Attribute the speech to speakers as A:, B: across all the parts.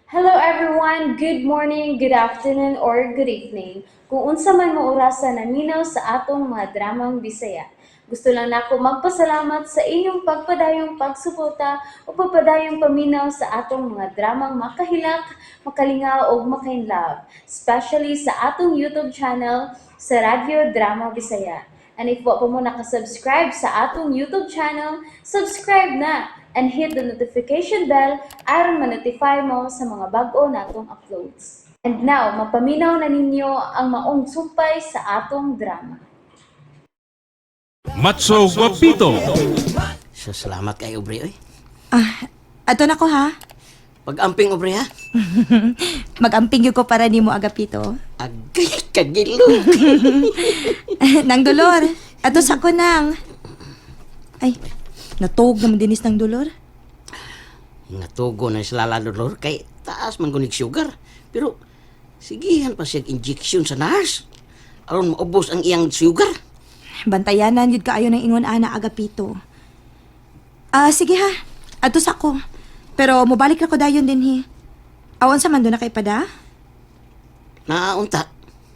A: Hello everyone! Good morning, good afternoon, or good evening. Kung unsa man mo orasa naminaw sa atong mga dramang Bisaya. Gusto lang nako magpasalamat sa inyong pagpadayong pagsuporta o pagpadayong paminaw sa atong mga dramang makahilak, makalingaw ug makainlove, especially sa atong YouTube channel sa Radyo Drama Bisaya. And if wa pa mo nakasubscribe sa atong YouTube channel, subscribe na and hit the notification bell aron ma-notify mo sa mga bag-o natong uploads. And now, mapaminaw na ninyo ang maong sumpay sa atong drama.
B: Matso Guapito.
C: So, salamat kay Aubrey, oy.
D: Ah, ato na ko ha.
C: Pag-amping, Aubrey, ha?
D: Mag-amping gyud ko para nimo, Agapito.
C: Agay, kagilo.
D: Nang Dolor. Ato sa ko nang. Ay, natuog naman dinis ng Dolor.
C: Nga tugo na sila Lolo kay taas man kunig sugar. Pero, sigihan pa siya injection sa nurse. Aron maubos ang iyang sugar.
D: Bantayanan yun kaayo ng ingon ana, Agapito. Ah, sige ha. Ato sa ko. Pero mobalik ra ko dayon din hi. Awan sa man do na kay pada?
C: Naunta,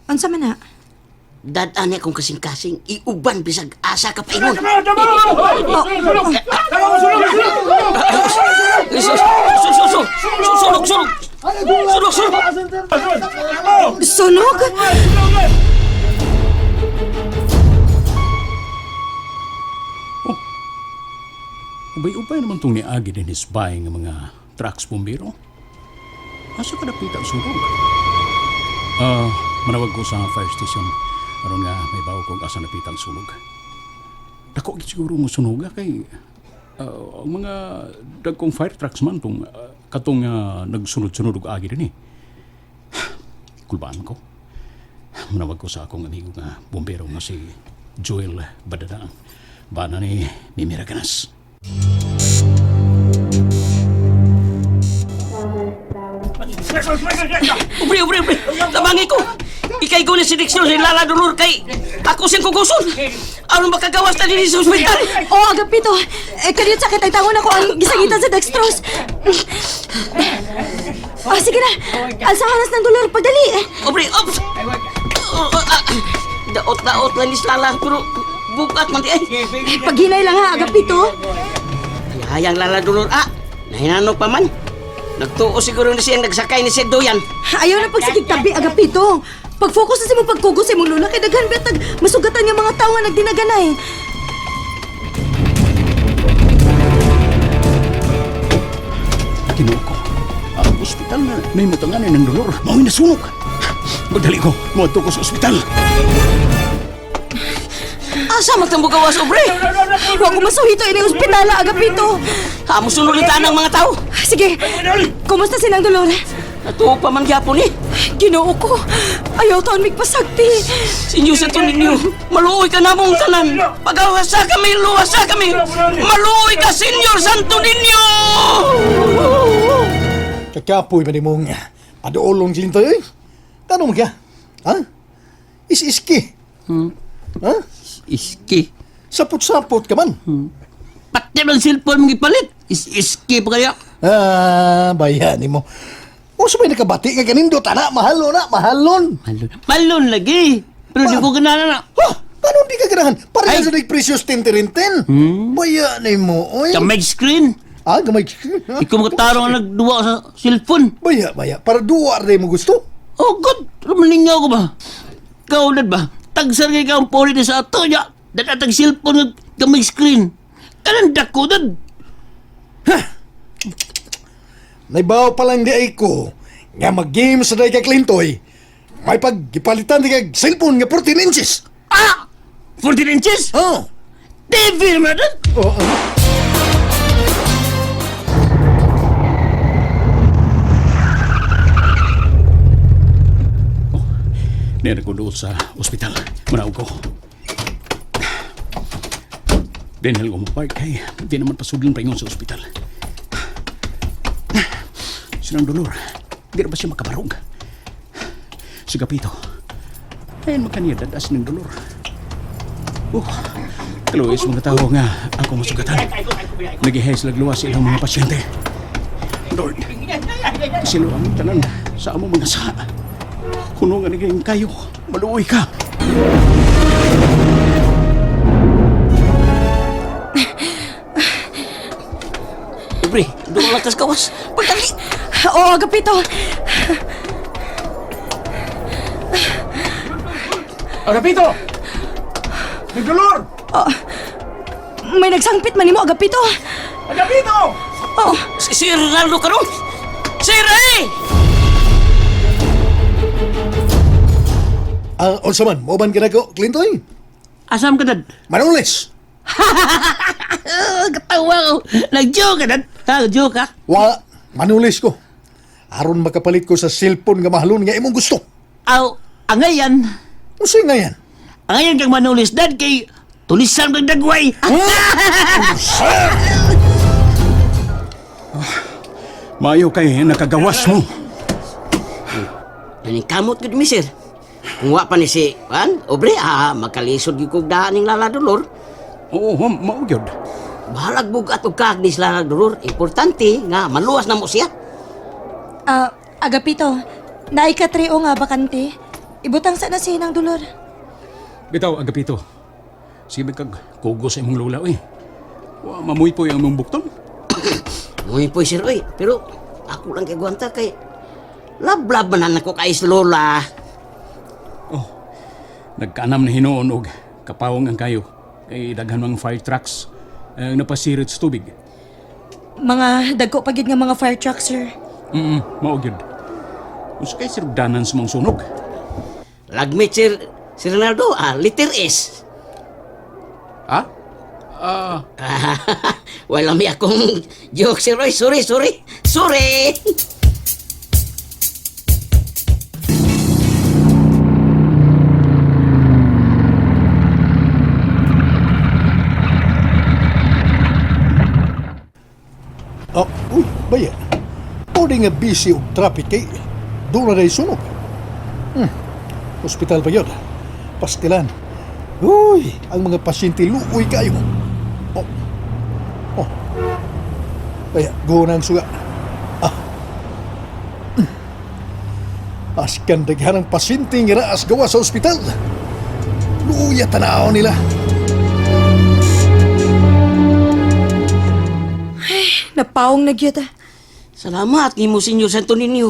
D: Unsa man na?
C: dad-an niya kung kasing-kasing, iuban bisag asa ka paingon. Sunog, sunog, sunog! Sunog, sunog!
D: Sunog?
B: Ubay-ubay naman itong niagi din hisbay ng mga trucks bumbero. Asa ka napita ang sunog? Ah, manawag ko sa fire station. Aron nga may bawo kong asa napita ang sunog. Dako gid siguro mo sunoga kay ang mga dagkong fire trucks man tong katong nagsunod-sunod og agi din eh. Kulbaan ko. Manawag ko sa akong amigo nga bumbero nga si Joel Badadaan. Bana ni Mimira Ganas.
C: Ubre, ubre, ubre! Tabangi ko! Ikay ko ni si Dixon si Lala Dolor kay ako siyang kuguson! Aron makagawas na din sa ospital!
D: Oh, Agapito. Eh, kaniyot sakit ang tangon ako ang gisangitan sa dextrose. Ah, sige na. Alsahanas ng Dolor. Pagdali.
C: Ubre, ops! Oh, ah, Daot-daot lang ni Lala pero bukat man di ay.
D: Paghinay lang ha, Agapito.
C: Hayang Lala Dolor ah! Nahinanok pa man. Nagtuo siguro ni siyang nagsakay ni siya Doyan.
D: Ayaw na pagsigig tabi, Agapito. Pag-focus na sa imong pagkugos sa imong lula kay daghan betag masugatan nga mga tawo nga nagdinaganay.
B: Ginoo ko. Ang ospital na nahimutangan ng dolor. Mao'y nasunog. Magdali ko. Muadto ko sa ospital.
C: Asa magtambugawas, Ubre?
D: Wa ko masuhito ini ospital, Agapito.
C: Amo sunulitan ang mga tao.
D: Sige. Kumusta silang Dolor?
C: Natuo pa man gyapon eh.
D: Ginoo ko. Ayaw taon migpasagti.
C: Sinyo sa to ninyo, maluoy ka na mong tanan. Pagawasa kami, luwasa kami. Maluoy ka, Senyor Santo Niño!
E: Kakapoy man imong paduolong Clinton eh. Tanong ka? Ha? Is-iski. Ha?
F: Iski.
E: Sapot-sapot ka man.
F: Pati man cellphone mong ipalit. Is-iski pa kaya.
E: Ah, bayan mo. Uso may nakabati ka kanindot, ana, mahalon na, mahalon.
F: Malon. Malon lagi. Pero di ko ganahan na.
E: Ha? Paano di ka ganahan? Pareha
F: Ay.
E: sa nag precious tintirintin. Bayan mo, oy.
F: Kamay screen.
E: Ah, gamay.
F: Ikaw mga tarong ang nagduwa sa cellphone.
E: Baya, baya. Para duwa rin mo gusto.
F: Oh God, rumalingaw ko ba? Kaulad ba? Tagsar kay ka ang poli na sa ato niya. Dadatag cellphone nga gamay screen. Kanang dako dad.
E: Naibaw pa lang di ay ko nga mag-game sa day kay Clintoy. May pag-ipalitan di kag cellphone nga 14 inches.
F: Ah! 14 inches?
E: Oh.
F: TV naman dad.
E: Oh, oh.
B: Nera ko doon sa ospital. Manawag ko. Denhel ko mo park kay di naman pasudlon paingon sa ospital. Sinang dolor. Di na ba siya makabarog? Si Gapito. Ayun makaniya dadas ng dolor. Oh, kaluoy sa mga tao nga ako masugatan. Nagihay sila luwas ilang mga pasyente. Lord, Silo ang tanan sa amo mga sa. Kuno nga naging kayo, maluoy ka.
C: Ubre, doon lang tas kawas. Pagdali!
D: Oo, Agapito.
B: Agapito! Nagdolor!
D: May nagsangpit man nimo, Agapito.
B: Agapito!
D: Oh,
C: Si Ronaldo karon. Sir, eh!
E: Ah, unsa man, moban ka na ko, Clintoy?
F: Asam ka, dad?
E: Manulis!
F: Ah, katawa ko. Nag-joke ka, dad? Ha, joke ka?
E: Wa, manulis ko. Aron makapalit ko sa cellphone nga mahalon nga imong gusto.
F: Aw, angayan.
E: Unsa nga yan?
F: Angayan kang manulis, dad, kay tulisan kang dagway.
B: Maayo kay nakagawas mo.
C: Naning kamot gud mi sir. Kung wa pa ni si Juan, obre, makalisod gyud kog daan ning Lala Dolor.
B: Oo, mao gyud.
C: Bahalag bugat og kag ni si Lala Dolor. Importante nga maluwas na mo siya.
D: Agapito, naay katreo nga bakante. Ibutang sa na siya ng dolor.
B: Bitaw, Agapito. Sige kag kugo sa imong lola, oy. Wa mamuy po ang imong bukton.
C: Muy po sir oy, pero ako lang kay gwanta kay lablab man na ko kay si Lola.
B: Oh, nagkaanam na hinuon og kapawong ang kayo. Kay daghan mga fire trucks ang napasirit sa tubig.
D: Mga dagko pa gid nga mga fire truck, sir.
B: Mao gyud. Unsa kay sirugdanan sa mga sunog?
C: Lagmit sir si Ronaldo, letter S.
B: Ha? Ah,
C: Wala mi akong joke sir oy, sorry sorry. Sorry.
E: Oh, uy, baya. Pwede nga busy og traffic kay doon na day sunog. Hospital pa yun. Pastilan. Uy, ang mga pasyente luoy kayo. Oh. Oh. Baya, go na ang suga. Ah. Askan daghan ang pasyente nga raas gawa sa ospital. Luya tanaw nila.
D: Napawong na gyud ah.
C: Salamat nimo Senyor Santo Niño.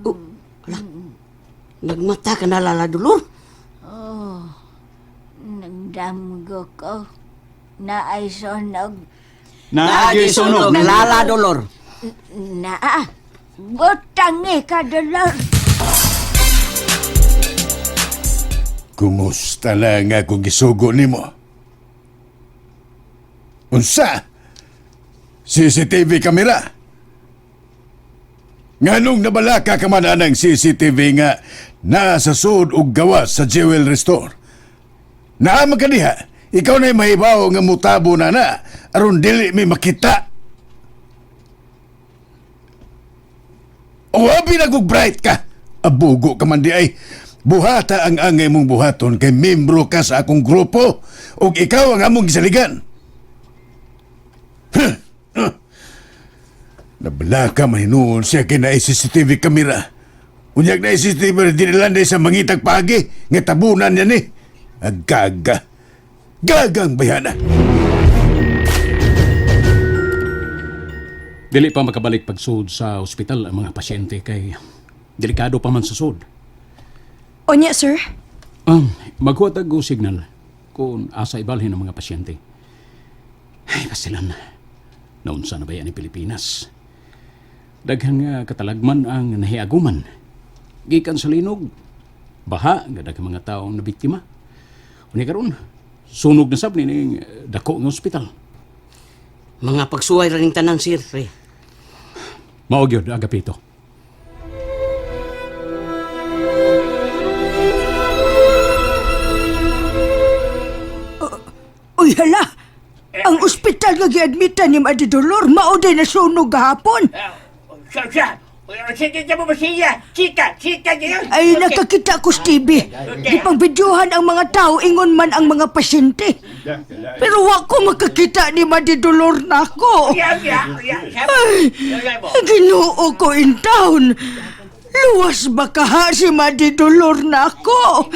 C: Oh, ala. Nagmata ka na Lala Dolor.
G: Nagdamgo ko. Naay sunog.
B: Naagi sunog.
C: Lala Dolor.
G: Naa. Butangi ka, Dolor.
H: Kumusta lang akong gisugo nimo? Unsa? CCTV kamera? Nganong nabalaka ka man anang CCTV nga naa sa suod og gawas sa Jewel Restore? Naa man ka diha, ikaw na'y mahibaw nga mutabo na na aron dili mi makita. O abi na kog bright ka. Abugo ka man di ay. Buhata ang angay mong buhaton kay membro ka sa akong grupo ug ikaw ang among gisaligan. Huh. Huh. Nabala ka man hinuon siya kay na CCTV camera. Unyag na CCTV dinilanday sa mangitag paagi nga tabunan niya ni. Agaga. Gagang bayana.
B: Dili pa makabalik pagsud sa ospital ang mga pasyente kay delikado pa man sa sud.
D: Onya, sir.
B: Maghuwat og signal kung asa ibalhin ang mga pasyente. Ay, kasilan. Naunsa na ba yan ang Pilipinas? Daghan nga katalagman ang nahiaguman. Gikan sa linog, baha, nga daghang mga taong nabiktima. Unya karon, sunog na sab nining dako nga ospital.
C: Mga pagsuway ra ning tanan sir. Pre.
B: Mao gyud Agapito.
I: Uy, hala! Ang ospital nga giadmitan ni Ate Dolor, mao day nasunog gahapon.
F: Siya, siya.
I: Ay, nakakita ko sa TV. Di pang videohan ang mga tao, ingon man ang mga pasyente. Pero wa ko makakita ni Madidolor na ako. Ay, Ginoo ko in town. Luwas ba kaha si Madidolor na ako?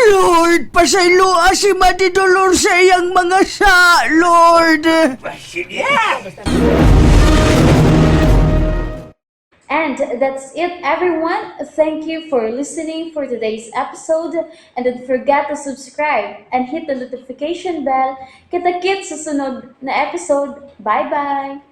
I: Lord, pasayloa si Madidolor sa iyang mga sa, Lord.
A: And that's it, everyone. Thank you for listening for today's episode. And don't forget to subscribe and hit the notification bell. Kita-kits sa sunod na episode. Bye-bye!